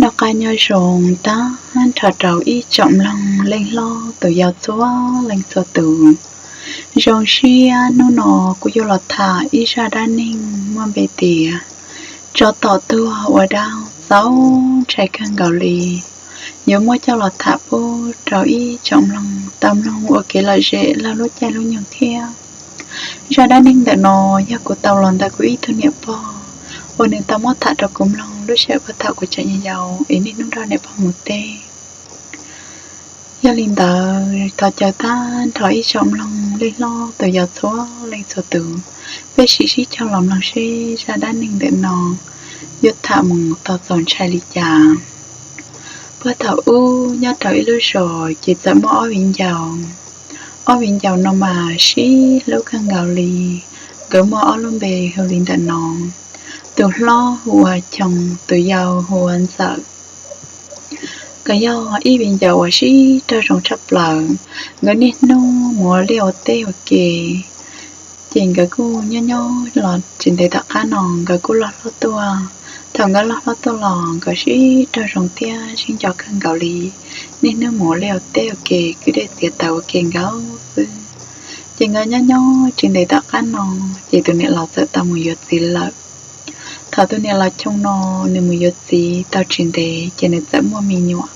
Noj qab nyob zoo tag nrho rau ib tsoom mloog leej hlob tus yau txhua leej txhua tus. Zoo siab hnub no kuv yuav los tham ib zaj dab neeg muaj npe tias tsov tom tuag ua dab txaus ntshai kawg nkaus li. Yuav muab coj los tham pub rau ib tsoom mloog tau mloog ua kev lom zem lawv lub caij lub nyoog thiab. Zaj dab neeg ntawm no yog kuv tau los ntawm kuv ib tug niam pog uas nws tau muab tham rau kuv mloog lub sij hawm puag thaum kuv tseem yau yau es niaj hnub nrog niam pog mus teb. Yog li ntawd thov caw tag nrho ib tsoom mloog leej hlob tus yau txhua leej txhua tus, peb sim sib cog los mloog seb zaj dab neeg ntawm no yuav tham mus tau txaus ntshai li cas. Puag thaum ub nyob rau ib lub zos ces txawm muaj ob viv ncaus. Ob viv ncaus no mas sib hlub kawg nkaus li. Nkawd muaj ob lub npe hu li ntawm no: tus hlob hu ua Choo, tus yau hu ua Ntxawm. Nkawd yog ib viv ncaus uas sib raug zoo tshaj plaws. Nkawd niaj hnub mus ua liaj ua teb ua ke, ces nkawd kuj nyob nyob los tsis ntev tom qab no nkawd kuj loj hlob tuaj. Thaum nkawd loj hlob tuaj los nkawd sib raug zoo thiab sib nco kawg nkaus li. Niaj hnub mus ua liaj ua teb ua ke, kwv dej txiav taws ua ke nkaus xwb. Ces nkawd nyob nyob tsis ntev tom qab no, ces tus niam laus txawm tau mus yuav txiv lawm. Thaum tus niam laus Choo no nws mus yuav txiv tau tsis ntev ces nws txawm muaj me nyuam.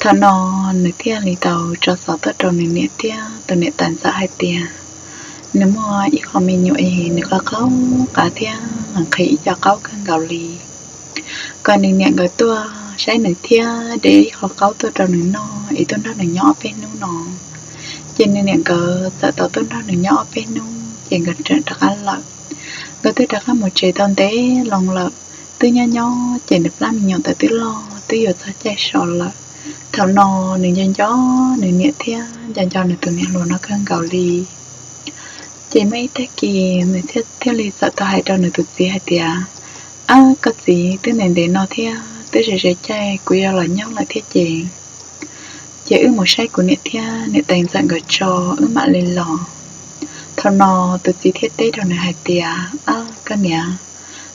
Thaum no nws thiaj li tau tso xov tuaj rau nws niam thiab tus niam tais Ntxawm hais tias nws muaj ib qho me nyuam es nws qhov qaub qav thiab nqhis ib co qaub kawg nkaus li, kom nws niam nkawd tuaj saib nws thiab de ib qho qaub tuaj rau nws noj es tuaj nrog nws nyob ob peb hnub no. Ces nws niam nkawd txawm tau tuaj nrog nws nyob ob peb hnub ces nkawd tseem rov qab lawm. Nkawd twb rov qab mus tsev tau ntev loo lawm, twb nyob nyob ces nws plab me nyuam ntawd twb loj twb yuav txog caij so lawm. Thaum no nws nco nco nws niam thiab nco nco nws tus niam hluas no kawg nkaus li. Ces muaj ib tag kis nws thiaj li txawm tau hais rau nws tus txiv hais tias, Ab koj txiv, twb ntev ntev no thiab twb ze ze caij kuv yuav los nyob lawm thiab ces, ces wb mus saib kuv niam thiab niam tais Ntxawm nkawd tso, wb mam li los. Thaum no tus txiv thiaj teb rau nws hais tias, Ab koj niam,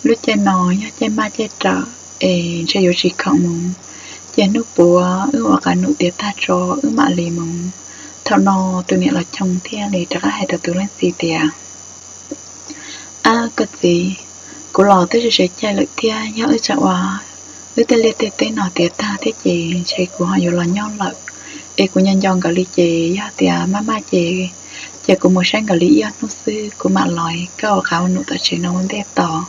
lub caij no yog caij maj caij rawm es ntshe yuav tsis khoom mus, ces hnub puav wb ua qab num tiav tag tso wb mam li mus. Thaum no tus niam laus Choo thiaj li rov qab hais rau tus leej txiv tias, Ab koj txiv, kuv los twb ze ze caij lawm thiab yog wb tseem ua wb tej liaj tej teb no tiav tag thiab ces ntshe kuv ho yuav los nyob lawm. Es kuv nco nco nkawd li ces yog tias maj maj ces, ces kuv mus saib nkawd li ib ob hnub xwb kuv mam los, koj ua qab ua num tom tsev no ua ntej tos.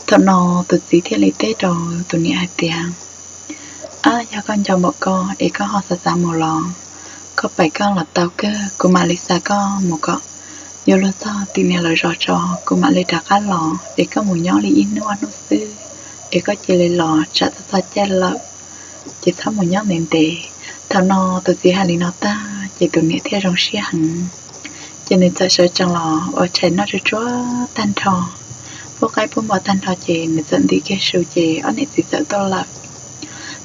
Thaum no tus txiv thiaj li teb rau tus niam hais tias, Ab yog koj nco npaum ko es koj ho xav xav mus los, koj pais koj los tau kawg, kuv mam li xa koj mus kom yuav luag txog tim niam lawv zos tso kuv mam li rov qab los, es koj mus nyob li ib hnub ob hnub xwb es koj cia li los, tsam txog txog caij lawm ces txhob mus nyob ntev ntev. Thaum no tus txiv hais li no tag ces tus niam thiaj zoo siab heev. Ces nws txawm sawv tsees los ua tshais noj tsuag tsuag tag nrho, pub qaib pub npua tag nrho ces nws txawm ntim kiag su ces ob niam txiv txawm tuaj lawm.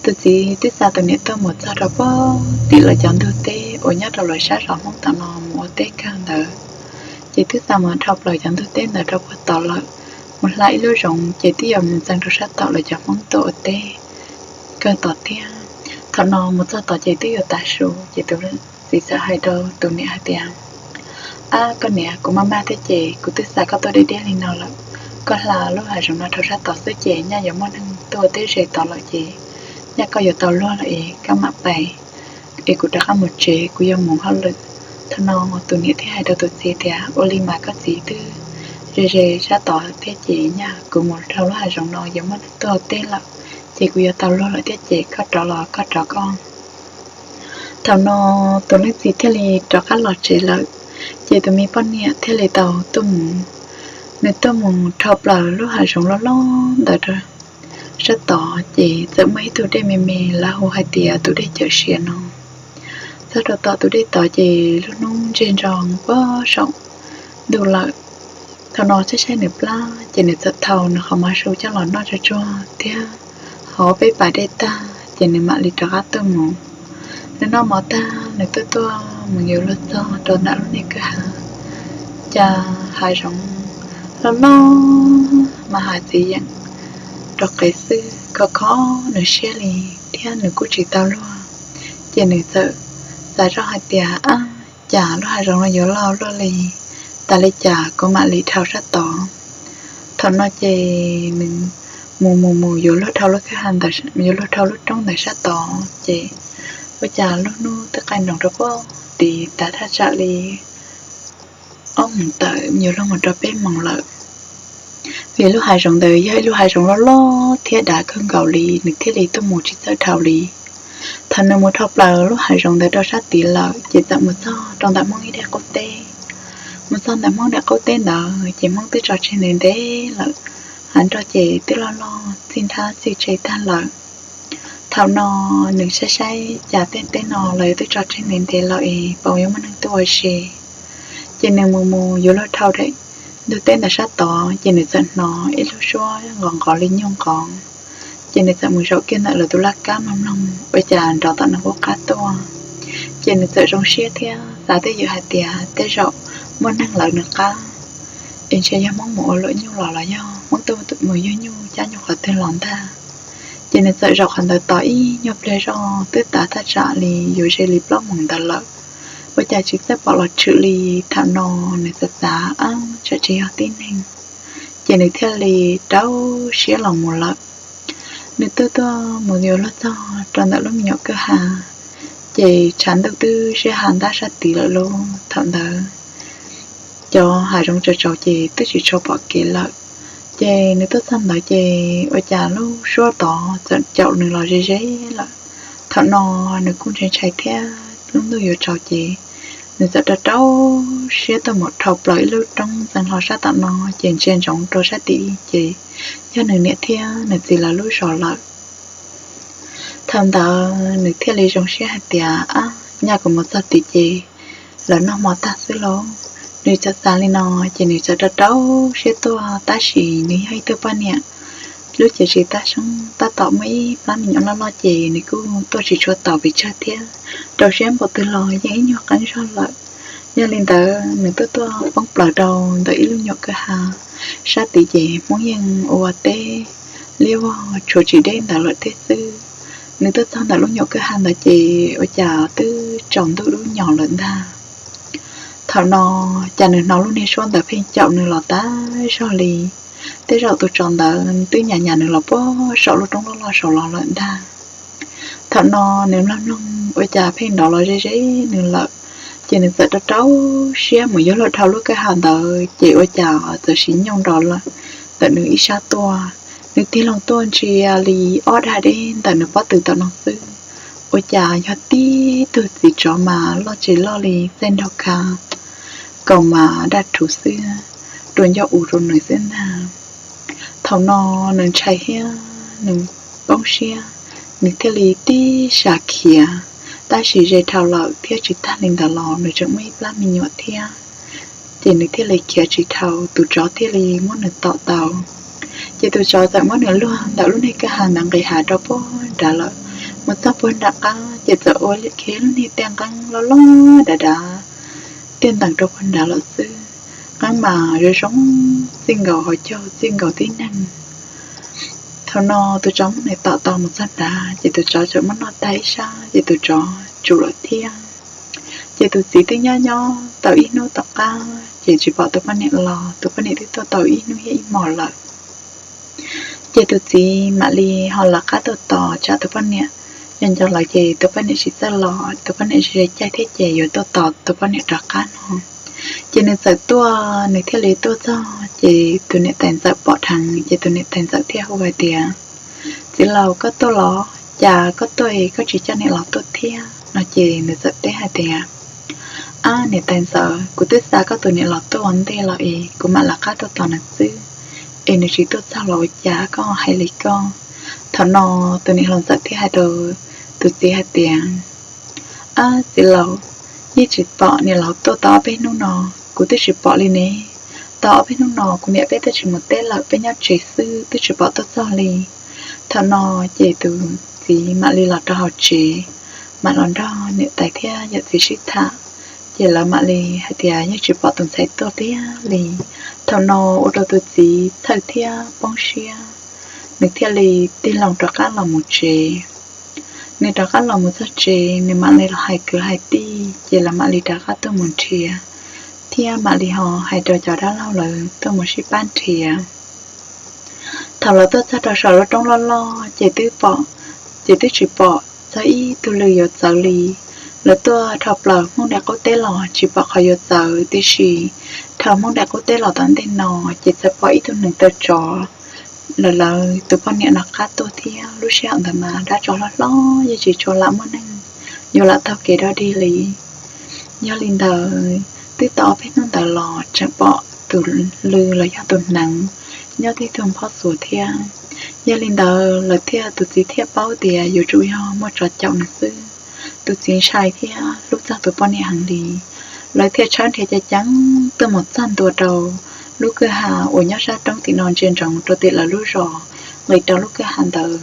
Tus txiv twb xa tus niam tuaj mus txog rau puag tim lawv cov ntug teb uas nyob rau lawv sab zos Hmoob tom no mus ua teb kawg ntawd. Ces twb xa mus dhau plaws cov ntug teb ntawd rau puag tod lawm, mus hla ib lub zoov ces twb yuav mus ntxeev rau sab tom lawv cov Hmoob tuaj ua teb kawg tod thiab. Thaum no mus txog tod ces twb yuav tav su ces tus txiv txawm hais rau tus niam hais tias, Ab koj niam, kuv maj maj thiab ces kuv twb xa koj tuaj deb deb li no lawm. Koj hla lub hav zoov no rau sab tod xwb ces nyaj yuav muaj neeg tuaj ua teb ze tod lawm ces nyaj koj yuav tau luag lawm es koj mam pais, es kuv rov qab mus tsev, kuv yuav mus hauj lwm. Thaum no tus niam thiaj hais rau tus txiv tias, Ua li mas koj txiv, twb ze ze sab tod thiab ces nyaj kuv mus rau lub hav zoov no yuav muaj neeg tuaj ua teb lawm, ces kuv yuav tau luag lawm thiab ces koj rov los koj rov koj. Thaum no tus leej txiv thiaj li rov qab los tsev lawm, ces tus me poj niam thiaj li tau tuaj mus. Nws tuaj mus dhau plaws lub hav zoov loj loj ntawd rau sab tod ces txawm muaj ib tug dej me me lawv hu hais tias tus dej Cawm Siav no. Txog rau tom tus dej tod ces lub hnub ntseg ntso puag saum ntuj lawm. Thaum no saib saib nws plab ces nws txawm thau nws qhov mov su coj los noj tsuag tsuag thiab haus peb pas dej tag ces nws mam li rov qab tuaj mus. Nws noj mov tag nws tuaj tuaj mus yuav luag txog rau ntawm lub niag kwj ha, cas hav zoov loj loj mas hav txiv yeem rau qev xwb, kho kho nws siab li thiab nws kuj tsis tau luag. Ces nws txawm xav zoj hais tias, Ab, cas lub hav zoov no yuav loj luaj li, tas li cas kuv mam li dhau sab tod. Thaum no ces nws mus mus mus yuav luag dhau lub kwj ha ntawd, yuav luag dhau lub roob ntawd sab tod ces ua cas lub hnub twb qaij nroos rau pem tid tas thaj tsam li ob moos tawm yuav luag mus rau peb moos lawm. Vim lub hav zoov ntawd yog ib lub hav zoov loj loj thiab dav kawg nkaus li, nws thiaj li tuaj mus tsis txawj dhau li. Thaum nws mus dhau plaws lub hav zoov ntawd rau sab tid lawm ces txawm mus txog rau ntawm Hmoob ib daim qub teb. Mus txog ntawm Hmoob daim qub teb ntawd ces Hmoob twb tso tseg ntev ntev lawm, hav nroj ces twb loj loj txij nrab txij tse tag lawm. Thaum no nws saib saib cas tej teb no los twb tso tseg ntev ntev lawm es puas yuav muaj neeg tuaj ua si. Ces nws mus mus yuav luag dhau daim ntug teb ntawd sab tod ces nws txawm hnov ib lub suab nqos nqos li nyuj nqos. Ces nws txawm mus zaum kiag ntawm lawv tus laj kab mloog mloog ua cas nrov tom nws qub qab tuaj. Ces nws txawm zoo siab thiab xav twj ywm hais tias tej zaum muaj neeg lawv nws qab, es ntshe yog Hmoob mus ua luam nyuj los los yog Hmoob tuaj mus yug nyuj cab nyuj qhov twg los ntag. Ces nws txawm zaum qhov ntawd tos ib nyuag pliag zog twb tav thaj tsam li yuav ze li plaub moos ntawd lawm, ua cas tsis txawj pom los tshwm li. Thaum no nws txawm xav, Ab, tsam tsis yog tib neeg. Ces nws thiaj li rau siab los mus lawm. Nws tuaj tuaj mus yuav luag txog rau ntawm lub me nyuam kwj ha, ces tshav ntuj twb sib ha ntab sab tid lawm lauj. Thaum ntawd cov hav zoov tsaus tsaus ces twb tsis tshua pom kev lawm. Ces nws tuaj txog ntawd ces ua cas lub suab tod txawm caum nws los ze ze lawm. Thaum no nws kuj ntshai ntshai thiab lub ntuj yuav tsaus ces nws txawm rau rau siab tuaj mus dhau plaws ib lub roob ntxeev hlo sab tom no ces ntsia ntsoov rau sab tid ces yog nws niam thiab nws txiv lawv lub zos lawm. Thaum ntawd nws thiaj li zoo siab hais tias, Ab, nyaj kuv mus txog tid ces lawv noj hmo tag xwb lauj. Nws txawm xav li no ces nws txawm rau rau siab tuaj, tab sis nws yog ib tug poj niam lub cev tsis tab seeb, tab tom muaj ib plab me nyuam loj loj ces nws kuj tuaj tsis tshua taus pes tsawg thiab, rau siab npaum twg los yeej ib nyuag qeeb zog lawm. Yog li ntawd nws tuaj tuaj poob plaws rau ntawm ib lub nyuam kwj ha sab tid ces Hmoob yeej ua teb liab vog tshuav tsis deb ntawd lawm thiab xwb. Nws tuaj txog ntawm lub nyuam kwj ha ntawd ces ua cas twb tsaus ntuj dub nyos lawm ntag. Thaum no cas nws hnov lub niag suab ntawd pheej caum nws los tag zog li. Tej zaum tus tsov ntawd twb nyas nyas nws los puag saum lub roob loj loj saud los lawm ntag. Thaum no nws mloog mloog ua cas pheej nrov los ze ze nws lawm, ces nws txawm rau rau siab mus yuav luag dhau lub kwj ha ntawd ces ua cas txawm sis nyooj nrov lawm ntawm nws ib sab tuaj. Nws tig loo tuaj ntsia li ob dag deb ntawm nws pob tw tom no xwb, ua cas yog tib tug txiv tsov mas loj tsis loj li txaij nraug kha, kaus mas daj rhuv xwb, dua ncauj u rau nws xwb ntag. Thaum no nws ntshai thiab nws poob siab, nws thiaj li tib sas khiav, tab sis ze dhau lawm thiab tsis tag li ntawd los nws tseem muaj ib plab me nyuam thiab. Ces nws thiaj li khiav tsis dhau, tus tsov thiaj li muab nws tom tau. Ces tus tsov txawm muab nws luag ntawm lub niag kwj ha ntawd nqis hav rau puag nrad lawm. Mus txog puag nram qab ces txawm ua kiag lub niag tiaj nqeeb loj loj dav dav tiaj ntees rau puag nrad lawm xwb. Nqeeb mas zoo zoo, txij nkaus hauv caug txij nkaus tib neeg. Thaum no tus tsov muab nws tom tau mus txog nrad ces tus tsov txawm muab noj tag ib sab ces tus tsov tsum lawm thiab. Ces tus txiv twb nyob nyob tau ib hnub tom qab ces tsis pom tus poj niam los, tus poj niam twb tuaj tau ib hnub thiab ib hmos lawm. Ces tus txiv mam li ho lawv qab tuaj tos tsam tus poj niam, nco nco lawv ces tus poj niam tsis txawj los, tus poj niam ze caij thiab ces yuav tuaj tos tus poj niam rov qab no. Ces nws txawm tuaj, nws thiaj li tuaj txog ces tus niam tais ntxawm pom dheev ces tus niam tais ntxawm thiaj hu hais tias, Txiv laus, koj tuaj los? Cas koj tuaj koj tsis coj niam laus tuaj thiab? No ces nws txawm teb hais tias, Ab niam tais ntxawm, kuv twb xa koj tus niam laus tuaj ua ntej los es kuv mam lawv qab tuaj tos nws xwb, es nws tsis tuaj txog los ua cas koj hais li koj? Thaum no tus niam laus ntxawm thiaj hais rau tus txiv hais tias, Ab txiv laus, yeej tsis pom niam laus tuaj tau ob peb hnub no, kuv twb tsis pom li ne. Tau ob peb hnub no kuv niam peb twb tsis mus teb lawm, peb nyob tsev xwb twb tsis pom tuaj txog li. Thaum no ces tus txiv mam li los rau hauv tsev, mam los nrog niam tais thiab yawm txiv sib tham. Ces lawv mam li hais tias yeej tsis pom tus ntxhais tuaj tiag li. Thaum no ua rau tus txiv txhawj thiab poob siab. nws thiaj li tig loo rov qab los mus tsev. Nws rov qab los mus txog tsev, nws mam li los hais kwv hais tij, ces lawv mam li rov qab tuaj mus nrhiav, thiab mam li ho hais rau cov dab laug lawv tuaj mus sib pab nrhiav. Thaum lawv tuaj txog rau saum lub roob loj loj ces twb pom, ces twb tsis pom txog ib tug lw yuav txawv li. Lawv tuaj dhau plaws Hmoob Daim Qub teb los tsis pom qhov yuav txawv, tiam sis dhau Hmoob Daim Qub teb los tom ntej no ces txawm pom ib tug neev taw tsov. Lawv, lawv tus poj niam no qab tuaj thiab lub sij hawm ntawd mas dab tsov hlob hlob yeej tsis tshua lam muaj neeg yuav lam taug kev dog dig li. Yog li ntawd twb tau ob peb hnub ntawd los tseem pom tus lw los yog tus neev nyob tib tug nphob xuas thiab. Yog li ntawd lawv thiaj, tus txiv thiaj paub tias yuav tsum yog muaj tsov caum nws xwb. Tus txiv ntshai thiab hlub txog tus poj niam heev li. Lawv thiaj tshawb nrhiav ceev ceev tuaj mus txog ntua rau lub kwj ha uas nyob sab roob tim no ntsia ntsoov rau tim lawv lub zos, nqis rau lub kwj ha ntawd,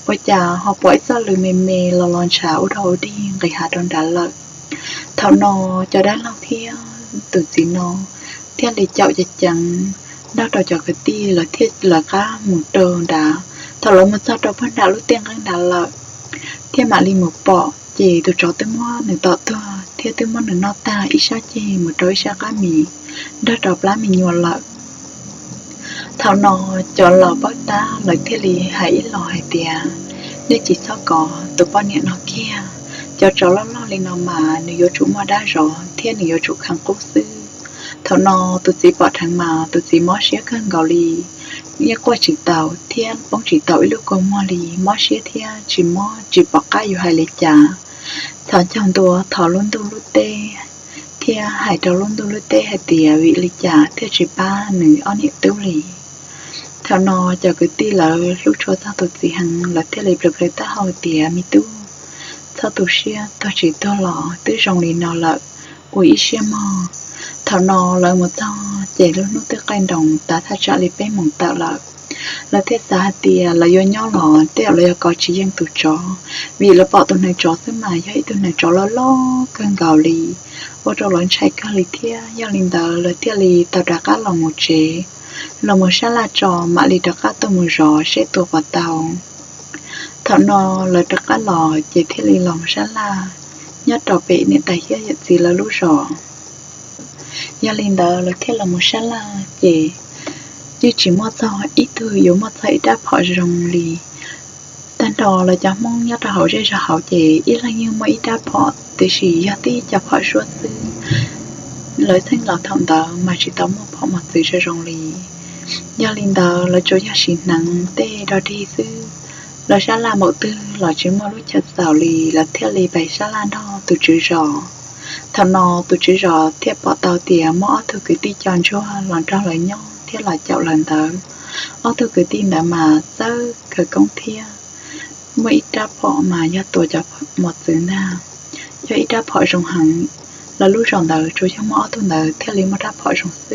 ua cas ho pom ib txoj lw me me los los ntshav ua dog ua dig nqis hav rau nrad lawm. Thaum no cov dab laug thiab tus txiv no thiaj li caum ceev ceev nrog rau cov kwv tij lawv thiaj lawv qab mus rau nrad. Thaum lawv mus txog rau puag nram lub tiaj nqeeb nrad lawm, thiaj mam li mus pom ces tus tsov twb muab nws tom tuag thiab twb muab nws noj tag ib sab ceg mus rau ib sab qab mis nrog rau plab me nyuam lawm. Thaum no cov laus paub tab lawv thiaj li hais ib los hais tias, nej tsis txhob kov tus poj niam no kiag. Cov tsov loj loj li no mas nws yuav tsum muaj dab zov thiab nws yuav tsum kheev qub xwb. Thaum no tus txiv pom dheev mas tus txiv mob siab kawg nkaus li, yeej quaj tsis taus thiab poob tsis tau ib lub kua muag li, mob siab thiab tsis mob tsis pom qab yuav hais li cas. Txhos caug ntua thov lub ntuj lub teb thiab hais rau lub ntuj lub teb hais tias vim li cas thiaj tsis pab nws ob niam tub li. Thaum no cov kwv tij lawv hlub tshua txog tus txiv heev, lawv thiaj li plhws plhws taub hau tias, me tub, txhob tu siab, tuag tsis tuag los twb zoo li no lawm, ua ib siab mog. Thaum no lawv mus txog ces lub hnub twb qaij nroos tav thaj tsam li peb moos tawm lawm. Lawv thiaj xav hais tias lawv yuav nyob los tej zaum lawv yuav kov tsis yeej tus tsov, vim lawv pom tus neev tsov xwb mas yog ib tug neev tsov loj loj kawg nkaus li, ua rau lawv ntshai kawg li thiab. Yog li ntawd lawv thiaj li tau rov qab los mus tsev, los mus sab laj tso mam li rov qab tuaj mus zov seb tua puas tau. Thaum no lawv rov qab los ces thiaj li los mus sab laj nyob rau pem niam tais thiab yawm txiv lawv lub zos. Yog li ntawd lawv thiaj los mus sab laj ces yeej tsis muaj txog ib tug yuav muaj txog ib rab phom zoo li. Tag nrho lawv cov Hmoob nyob rau hauv zej zog hauv ces ib leeg yeej muaj ib rab phom, tiam sis yog tib co phom suab xwb. Lawv txheej laus thaum ntawd mas tsis tau muaj phom mos txwv zoo zoo li. Yog li ntawd lawv tsuas yog siv hneev tej dog dig xwb. Lawv sab laj npaum twg los tsis muaj lub chaw txaus li, lawv thiaj li pais sab laj nrog tus tswv zos. Thaum no tus tswv zos thiaj pom tau tias muaj ob tug kwv tij co ntsuag los nrog lawv nyob thiab los caum lawv ntawd. Ob tug kwv tij ntawd mas txawj khawv koob thiab, muaj ib rab phom mas yog tua cov mos txwv ntag, yog ib rab phom zoo heev. Lawv lub zos ntawd tsuas yog muaj ob tug ntawd thiaj li muaj rab phom zoo xwb.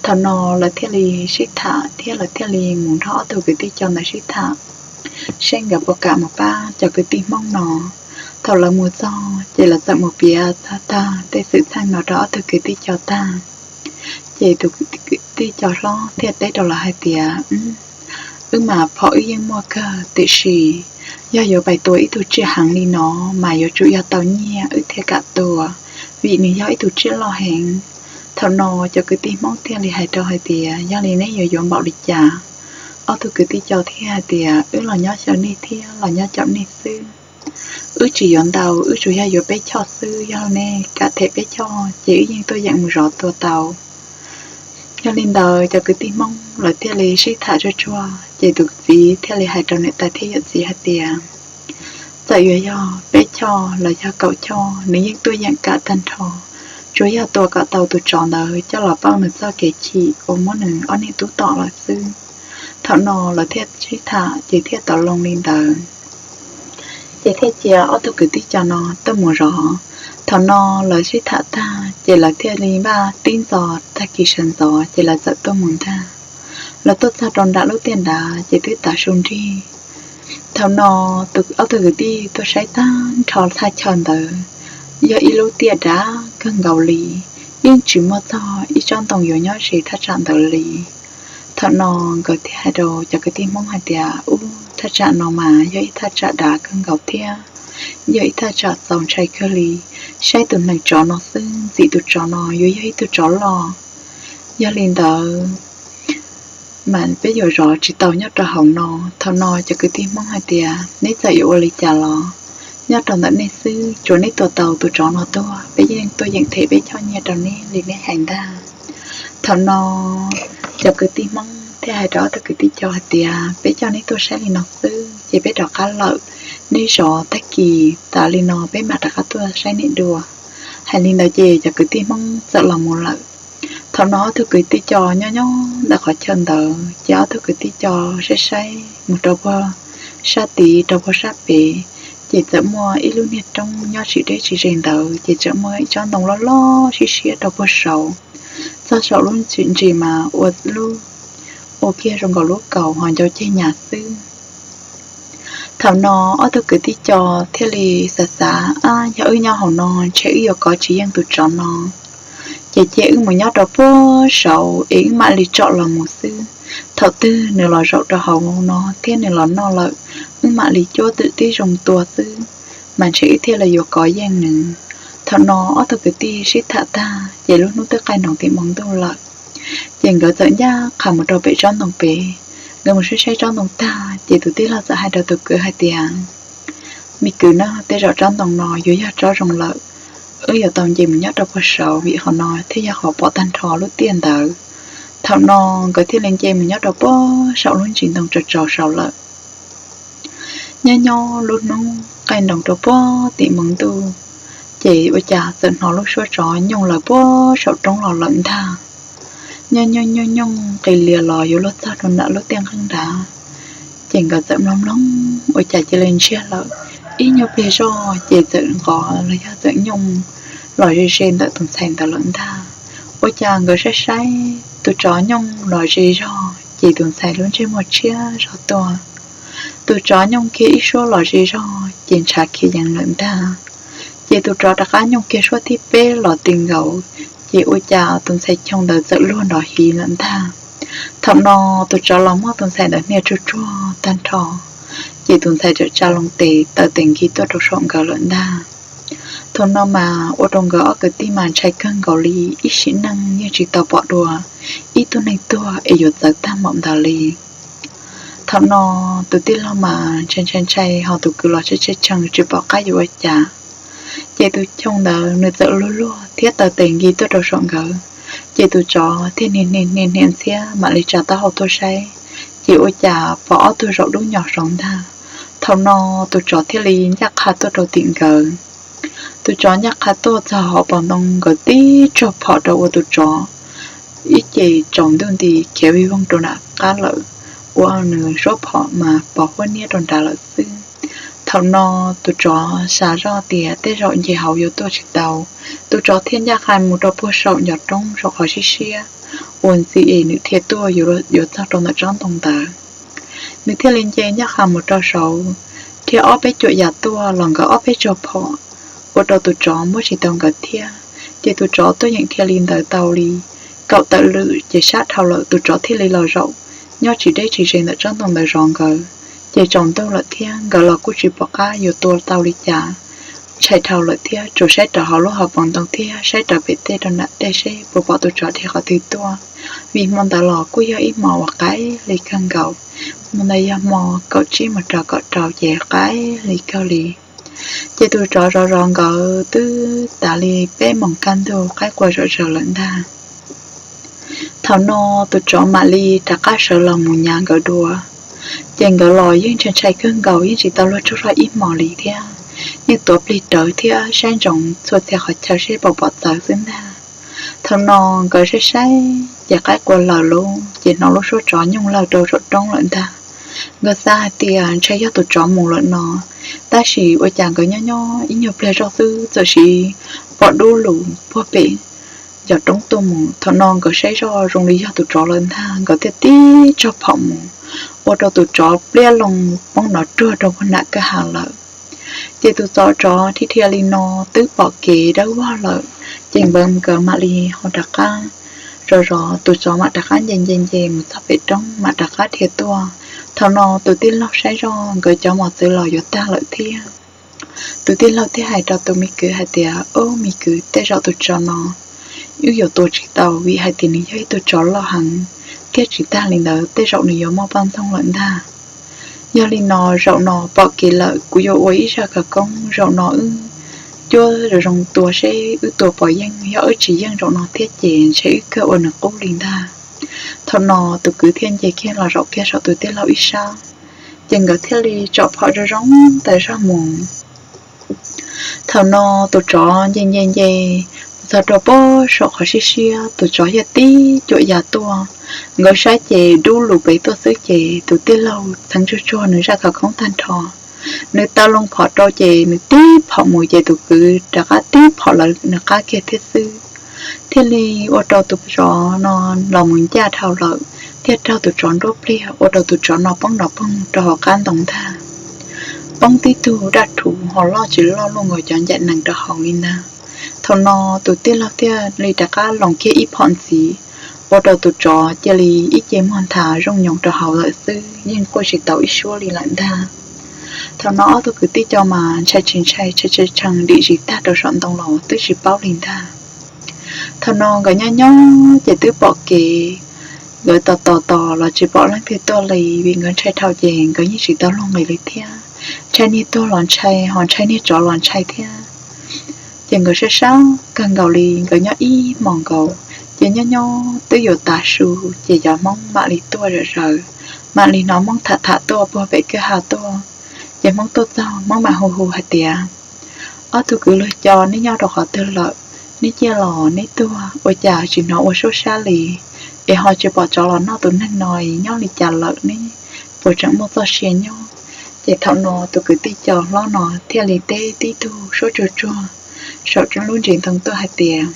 Thaum no lawv thiaj li sib tham thiab lawv thiaj li mus nrog ob tug kwv tij co ntawd sib tham seb nkawd puas kam mus pab cov kwv tij Hmoob no. Thaum lawv mus txog ces lawv txawm mus piav tag tag tej xwm txheej no rau ob tug kwv tij co tag, ces tus kwv tij co hlob thiaj teb rau lawv hais tias, wb mas phom wb yeej muaj kawg, tiam sis yog yuav pais tua ib tug tsiaj heev li no mas yuav tsum yog tau nyiaj wb thiaj kam tua, vim nws yog ib tug tsiaj loj heev. Thaum no cov kwv tij Hmoob thiaj li hais rau hais tias, yog li neb yuav yuav npaum li cas? Ob tug kwv tij co thiaj hais tias, wb los nyob xyaw nej thiab los nyob caum nej xwb. Wb tsis yuav ntau, wb tsuas yog yuav peb choj xwb, yog nej kam them peb choj ces wb yeej tuaj yeem mus zov tua tau. Yog li ntawd cov kwv tij Hmoob lawv thiaj li sib tham tsuag tsuag ces tus txiv thiaj li hais rau niam tais thiab yawm txiv hais tias, txawm yuav yog peb choj los yog kaum choj nws yeej tuaj yeem kam tag nrho, tsuas yog tua kom tau tus tsov ntawd coj los pauj nws txoj kev chim uas muab nws ob niam tub tom lawm xwb. Thaum no lawv thiaj sib tham ces thiaj tau loo li ntawd, ces thiaj cia ob tug kwv tij co no tuaj mus zov. Thaum no lawv sib tham tag ces lawv thiaj li npaj tib ntxov tag kis sawv ntxov ces lawv txawm tuaj mus ntag. Lawv tuaj txog rau nram lub tiaj nrad ces twb tav su nrig. Thaum no tus, ob tug kwv tij tuaj saib tag nrho thaj chaw ntawd, yog ib lub tiaj dav kawg nkaus li, yeej tsis muaj txog ib tsob ntoo yuav nyob ze thaj tsam ntawd li. Thaum no nkawd thiaj hais rau cov kwv tij Hmoob hais tias, ub, thaj tsam no mas yog ib thaj tsam dav kawg nkaus thiab yog ib thaj tsam txaus ntshai kawg li. Saib tus neeg tsov no xwb, ntxim tus tsov no yuav yog ib tug tsov loj. Yog li ntawd mas peb yuav zov tsis tau nyob rau hauv no. Thaum no cov kwv tij Hmoob hais tias, neb txawm yuav ua li cas los nyob rau ntawm nej xwb, tsuav neb tua tau tus tsov no tuag, peb yeej tuaj yeem them peb choj nyiaj rau neb li neb hais ntag. Thaum no cov kwv tij Hmoob thiaj hais rau ob tug kwv tij co hais tias, peb coj neb tuaj saib li no xwb ces peb rov qab lawm, neb zov tag kis tas li no peb mam rov qab tuaj saib neb dua. Hais li ntawd ces cov kwv tij Hmoob txawm los mus lawm. Thaum no ob tug kwv tij co nyob nyob ntawm qhov chaw ntawd ces ob tug kwv tij co saib saib mus rau puag sab tid rau puag sab pem, ces txawm muaj ib lub niag roob nyob tsis deb tsis ze ntawd, ces txawm muaj ib tsob ntoo loj loj siab siab rau puag saud. Txog saum lub ntsis mas ua lub, ua kiag zoo nkaus lub kaus ho ncau ceg nyas xwb. Thaum no ob tug kwv tij co thiaj li xav xav, ab, yog wb nyob hauv no ntshe wb yuav kov tsis yeej tus tsov no, ces cia wb mus nyob rau puag saud es wb mam li tsom los mus xwb. Thaum twg nws los zaum rau hauv no thiab nws los noj lawm, wb mam li cuab twm tib zoo tua xwb, mas ntshe wb thiaj li yuav kov yeej nws. Thaum no ob tug kwv tij sib tham tag ces lub hnub twb qaij nroos tim hmoov ntuj lawm. Ces nkawd txawm ncaj qha mus rau pem tsob ntoo pem. Nkawd mus saib saib tsob ntoo tag ces tus tij laug txawm hais rau tus kwv hais tias, me kwv na, tej zaum tsob ntoo no yuav yog tsob zoo lawm, wb yuav tau nce mus nyob rau puag saud vim qhov no thiaj yog qhov pom tag nrho lub tiaj ntawd. Thaum no nkawd thiaj li nce mus nyob rau puag saum lub ntsis ntoo tsaus tsaus saud lawm. Nyob nyob lub hnub qaij nroos rau puag tim hmoov ntuj, ces ua cas txawm hnov lub suab tsov nyooj lawv puag saum roob los lawm ntag. Nyooj nyooj nyooj nyooj nqis lias los yuav luag txog rau ntawm lub tiaj nqeeb nrad. Ces nkawd txawm mloog mloog ua cas cia li ntsiag lawm. Ib nyuag pliag zoj ces txawm nqov los yog txawm nyooj los ze ze ntawm tus ntxhais ntawd lawm ntag. Ua cas nkawd saib saib tus tsov nyooj los ze zog ces tus ntxhais lub ntsej muag tshiab zog tuaj. Tus tsov nyooj kiag ib suab los ze zog ces ntshav khiav yees lawm ntag. Ces tus tsov rov qab nyooj kiag suab thib peb los ti nkaus, ces ua cas tus ntxhais choo ntawd txawm luag nrov hiv lawm ntag. Thaum no tus tsov los muab tus ntxhais ntawd hnia tsuag tsuag tag nrho, ces tus ntxhais txawm tsa loo tes taw tes nkig tuaj rau saum nkawd lawm ntag. Thaum no mas ua rau nkawd ob kwv tij mas ntshai kawg nkaus li, ib sim neej yeej tsis tau pom dua ib tug neeg tuag es yuav txawv tag npaum ntawd li. Thaum no tus tij laug mas ntshai ntshai ntshai ho tus kwv los tshee tshee tsis pom qab yuav ua cas. Ces tus choo ntawd nws txawm luag luag thiab taw tes nkig tuaj rau saum nkawd, ces tus tsov thiaj hnia hnia hnia ntxhiab mam li tsa taub hau tuaj saib, ces ua cas pom ob tug zaum dub nyos saud ntag. Thaum no tus tsov thiaj li ncaj qha tuaj rau tim nkawd. Tus tsov ncaj qha tuaj txog hauv paus ntoo nkawd tib tsuag phom rau ua tus tsov ib ce tsaus ntuj nti khiav vij voog rau nram qab lawm, ua nws suab phom mas pos huab niab rau nrad lawm xwb. Thaum no tus tsov xav zoj tias tej zaum nce hauv yuav tuaj tsis tau, tus tsov thiaj ncaj qha mus rau puag saum ncov roob saum qhov siab siab uas ntxiv es nws thiaj tuaj yuav txog rau ntawm tsob ntoo ntawd. Nws thiaj li nce ncaj qha mus rau saud, dhia ob peb cuam yam tuaj los nkawd ob peb tsuag phom, ua rau tus tsov muab tsis tau nkawd thiab. Ces tus tsov tuaj yeem dhia li ntawd tau li kaum tawm lwm ces sab dhau lawm, tus tsov thiaj li los zaum nyob tsis deb tsis ze ntawm tsob ntoo ntawd zov nkawd. Ces tsaus ntuj lawm thiab nkawd los kuj tsis pom qab yuav tua tau li cas. Ntshai dhau lawm thiab tsuas saib rau hauv lub hauv paus ntoo thiab saib rau pem tej rau nram tej seb puas pom tus tsov dhia qhov twg tuaj, vim hmo ntawd los kuj yog ib hmo uas qaim li kawg nkaus. Hmo ntawd yog hmo kaum tsib mus rau kaum rau ces qaim li kawg li. Ces tus tsov zov zov nkawd twb tas li peb moos kaj ntug qaib qua zom zaws lawm ntag. Thaum no tus tsov mam li rov qab sawv los mus nyav nkawd dua. Ces nkawd los yeej ntshai ntshai kawg nkaus, yeej tsis tau luag tsaug zog ib hmos li thiab, yeej tuav plig rawv thiab saib ntsoov txhua txhia qhov chaw seb puas pom txawv xwb ntag. Thaum no nkawd saib saib ces qaib qua lawm lauj, ces hnov lub suab tsov nyooj lawg rau saum roob lawm ntag. Nkawd xav hais tias ntshai yog tus tsov mus lawm no, tab sis ua cas nkawd nyob nyob ib nyuag pliag zoj xwb txawm sis pom dub lus puag pem ncov roob tuaj mus. Thaum no nkawd saib zoj zoo li yog tus tsov lawm ntag, nkawd thiaj tib tsuag phom mus, ua rau tus tsov pliab loo poob nrov ruag rau puag nram kwj ha lawm. Ces tus tsov dhia dhia li no twb pom kev dawb vog lawm, ces nkawd mam li ho rov qab zov zov, tus tsov mam rov qab nce nce nce mus txog pem roob mam rov qab dhia tuaj. Thaum no tus tij laug saib zoj nkawd cov mos txwv los yuav tag lawm thiab. Tus tij laug thiaj hais rau tus me kwv hais tias, Ub, me kwv, tej zaum tus tsov no wb yuav tua tsis tau vim hais tias nws yog ib tug tsov loj heev, thiab tsis tag li ntawd tej zaum nws yuav muaj poj ntxoog lawm ntag. Yog li no zaum no pom kev lawm, kuv yuav ua ib zaj khawv koob, zaum no wb cuab zoo zoo tua seb wb tua puas yeej, yog wb tsis yeej zaum no thiab ces ntshe wb kawg ua nws qub li ntag. Thaum no tus kwv thiaj nce kiag los zaum kiag saum tus tij laug ib sab, ces nkawd thiaj li tsom phom zoo zoo tas zog mus. Thaum no tus tsov nce nce nce mus txog rau pem saum qhov siab siab, tus tsov thiaj tib cuam ya tuaj. Nkawd saib ces dub lug pem tuaj xwb ces tus tij laug txheev tsuag tsuag nws zaj khawv koob tag nrho, nws taw loo phom rau ces nws tib phom mus ces tus kwv rov qab tib phom lawv nws qab kiag thiab xwb. Thiaj li ua rau tus tsov no los mus ncaj dhau lawm, thiaj raug tus tsov nruab pliag ua rau tus tsov no poob nrov poog rau hauv qab ntoo ntag. Poob tib tug daj rhuv ho loj tsis loj luaj nkaus cov ncaim nees rau hauv li ntag. Thaum no tus tij laug thiaj li rov qab loos kiag ib phom ntxiv, ua rau tus tsov cia li ib ce muag nthav zooj nyoos rau hauv lawm xwb, yeej quaj tsis tau ib suab li lawm ntag. Thaum no ob tug kwv tij co mas ntshai tsis ntshai, tshee tshee dim zis tag rau saum ntoo los twb tsis paub li ntag. Thaum no nkawd nyob nyob ces twb pom kev, nkawd tos tos tos los tsis pom leej twg tuaj li, vim nkawd ntshai dhau ces nkawd yeej tsis tau luag nqis li thiab. Ntshai niag tuag los ntshai, ho ntshai niag tsov los ntshai thiab. Ces nkawd sab sab kawg nkaus li, nkawd nyob ib hmos nkaus, ces nyob nyob twb yuav tav su, ces cov Hmoob mam li tuaj zom zaws, mam li hnov Hmoob tham tham tuaj puag pem kwj ha tuaj. Ces Hmoob tuaj txog, Hmoob mam hu hu hais tias, Ob tug kwv luag co, neb nyob rau qhov twg lawm? Neb ciaj los neb tuag ua cas tsis hnov ua suab sab li, es ho tsis pom tsov los noj tus neeg no nyob li cas lawm ne? Puas tseem muaj txoj sia nyob? Ces thaum no tus kwv tij co hlob no thiaj li teb tib tug suab tsuag tsuag saum lub ntsis ntoo tuaj hais tias,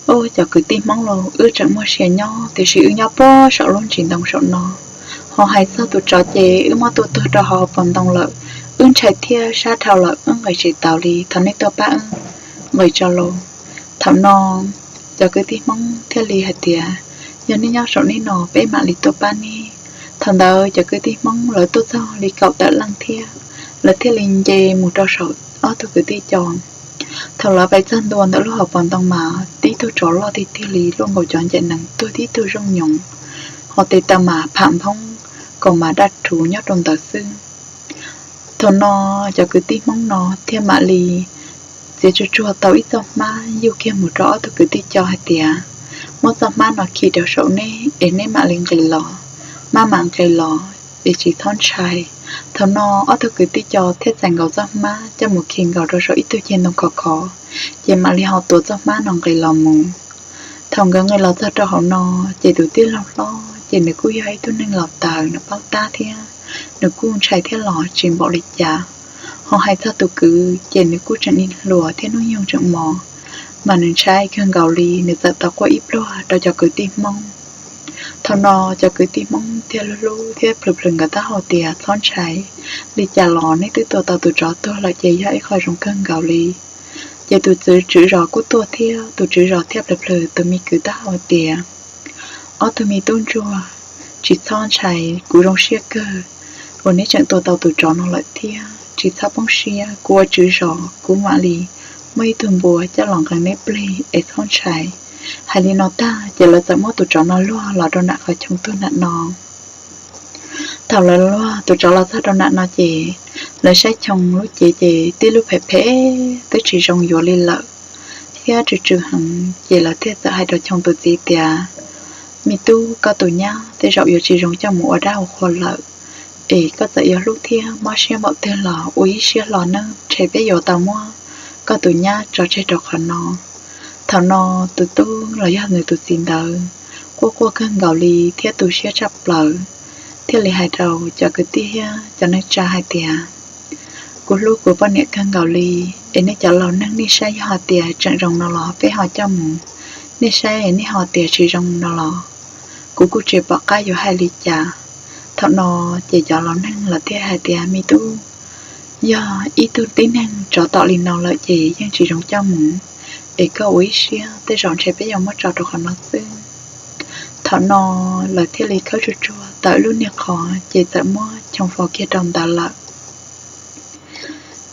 Ub, cov kwv tij Hmoob lauj, wb tseem muaj sia nyob, tiam sis wb nyob puag saum lub ntsis ntoo saum no. Ho hais txog tus tsov ces wb muab tua tuag rau hauv paus ntoo lawm. Wb ntshai thiab sab dhau lawm, wb nqis tsis taus li, thov nej tuaj pab wb nqis tso lauj. Thaum no cov kwv tij Hmoob thiaj li hais tias, Yog nej nyob saum nej no, peb mam li tuaj pab nej. Thaum ntawd cov kwv tij Hmoob lawv tuaj txog li kaum tawm leej thiab, lawv thiaj li nce mus rau saum ob tug kwv tij co. Thaum lawv pais txog ntua ntawm lub hauv paus ntoo mas tib tug tsov loj tiag tiag li, luaj nkaus cov ncaim nees tuag tib tug zooj nyoos, ho tes taw mas pham nphoob, kaus mas daj rhuv nyob rau ntawd xwb. Thaum no cov kwv tij Hmoob no thiaj mam li txiav tsuag tsuag tau ib txoj hmab yuj kiag mus rau ob tug kwv tij co hais tias, Muab txoj hmab no khi rau saum neb es neb mam li nqis los, maj mam nqis los es tsis txhob ntshai. Thaum no ob tug kwv tij co thiaj txais nkaus txoj hmab coj mus khi nkaus rau saum ib tug ceg ntoo khov khov, ces mam li ho tuav txoj hmab no nqis los mus. Thaum nkawd nqis los txog rau hauv no, ces tus tij laug hlob ces nws kuj yog ib tug neeg laus taws, nws paub tab thiab, nws kuj ntshai thiab los tsis npaum li cas. Ho hais txog tus kwv ces nws kuj tseem hluas thiab hnub nyoog tseem mos, mas nws ntshai kawg nkaus li, nws txawm tau quaj ib pluag rau cov kwv tij Hmoob. Thaum no cov kwv tij Hmoob thiaj hlub hlub thiab plhws plhws nkawd taub hau tias, Txhob ntshai, li cas los neb twb tua tau tus tsov tuag lawm ces yog ib qho zoo kawg nkaus li. Ces tus tswv zos kuj tuaj thiab, tus tswv zos thiaj plhws plhws tus me kwv taub hau tias, Ob tug me tub ntsuag, tsis txhob ntshai, kuv zoo siab kawg uas neb tseem tua tau tus tsov no lawm thiab. Tsis txhob poob siab, kuv ua tswv zos kuv mam li muaj ib tug npua coj los nqee neb plig es txhob ntshai. Hais li no tag ces lawv txawm muab tus tsov no luag los rau nram qhov choo tuag nram no. Thaum lawv luag tus tsov los txog rau nram no ces lawv saib choo lub cev ces tib lub phem phem twb tsis zoo yuav li lawm, thiab tsw tsw heev. Ces lawv thiaj txawm hais rau choo tus txiv tias, Me tub, koj tus nyab tej zaum yuav tsis zoo coj mus ua dab ua qhua lawm, es koj txawm yuav hlub thiab mob siab npaum twg los ua ib siab hlo nawb, ntshe peb yuav tau muab koj tus nyab tso tseg rau qhov no. Thaum no tus tub los yog nws tus txiv ntawd quaj quaj kawg nkaus li thiab tu siab tshaj plaws, thiaj li hais rau cov kwv tij thiab cov neej tsa hais tias, Kuv hlub kuv poj niam kawg nkaus li, es nej cov laus neeg nej saib yog hais tias tseem zoo no los peb ho coj mus, nej saib nej ho tias tsis zoo no los kuv kuj tsis pom qab yuav hais li cas. Thaum no ces cov laus neeg lawv thiaj hais tias, Me tub, yog ib tug tib neeg tsov tom li no lawm ces yeej tsis zoo coj mus, es koj ua ib siab, tej zaum ntshe peb yuav muab tso rau qhov no xwb. Thaum no lawv thiaj li khawb tsuag tsuag tau ib lub niag qhov ces txawm muab Choo faus kiag rau ntawd lawm.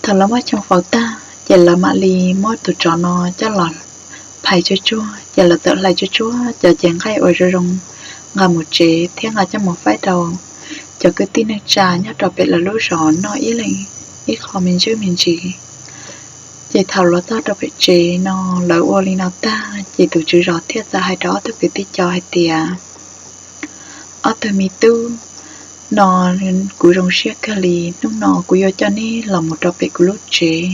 Thaum lawv muab Choo faus tag ces lawv mam li muab tus tsov no coj los phais tsuag tsuag, ces lawv txawm hlais tsuag tsuag cov cev nqaij uas zoo zoo nqa mus tsev thiab nqa coj mus faib rau cov kwv tij neej tsa nyob rau pem lawv lub zos noj ib leeg ib qho me ntsis me ntsis. Ces thaum los txog rau pem tsev no, lawv ua li no tag ces tus tswv zos thiaj txawm hais rau ob tug kwv tij co hais tias, ob tug me tub, no kuv zoo siab kawg li, hnub no kuv yuav coj neb los mus rau pem kuv lub tsev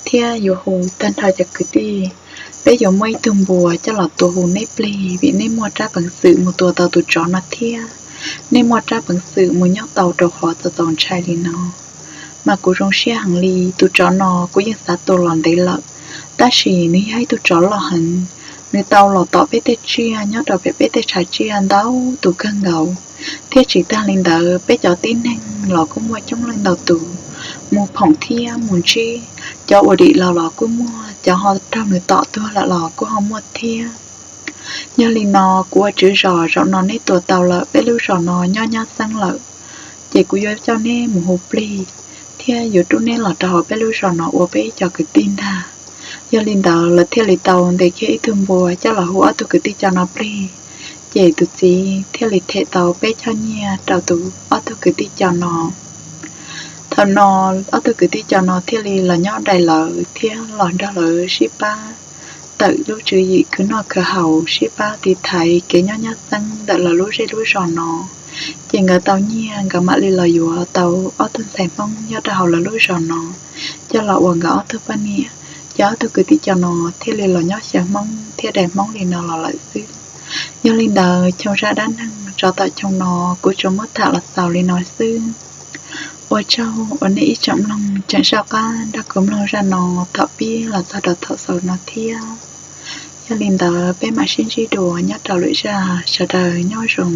thiab yuav hu tag nrho cov kwv tij, peb yuav muab ib tug npua coj los tua hu neb plig vim neb muaj rab peev xwm mus tua tau tus tsov no thiab neb muaj rab peev xwm mus nyob tau rau qhov txaus txaus ntshai li no. Mas kuv zoo siab heev li, tus tsov no kuv yeej xav tua los ntev lawm, tab sis nws yog ib tug tsov loj heev, nws tau los tom peb tej tsiaj nyob rau pem peb tej tshav tsiaj ntau tus kawg nkaus, thiab tsis tag li ntawd peb cov tib neeg los kuj muaj coob leej ntau tus mus phoom thiab mus ntsib, cov uas dim los los kuj muaj, cov ho raug nws tom tuag lawm los kuj ho muaj thiab. Yog li no kuv ua tswv zos, zaum no neb tua tau lawm, peb lub zos no nyob nyab xeeb lawm, ces kuv yuav coj neb mus hu plig thiab yuav rub neb los rau hauv peb lub zos no ua peb ib co kwv tij ntag. Yog li ntawd lawv thiaj li tau ntes kiag ib tug npua coj los hu ob tug kwv tij co no plig, ces tus txiv thiaj li them tau peb choj nyiaj rau tus ob tug kwv tij co no. Thaum no ob tug kwv tij co no thiaj li los nyob dai lawv thiab los nrog lawv sib pab tawm lub tswv yim khwv noj khwv haus, sib pab tiv thaiv kev nyob nyab xeeb ntawm lawv lub zej lub zos no. Ces nkawd tau nyiaj, nkawd mam li los yuav tau ob tug ntxhais Hmoob nyob rau hauv lawv lub zos no coj los ua nkawd ob tug poj niam. Ces ob tug kwv tij co no thiaj li los nyob xyaw Hmoob thiab dai Hmoob li no los lawm xwb. Yog li ntawd, Choo zaj dab neeg tsov tom Choo no kuv tsuas muab tham los xaus li no xwb. Ua tsaug uas nej ib tsoom mloog tseem soj qab nrog kuv mloog zaj no thaum pib los txog rau thaum xaus no thiab. Yog li ntawd, peb mam sib ntsib dua nyob rau lwm zaj, sawv daws nyob zoo.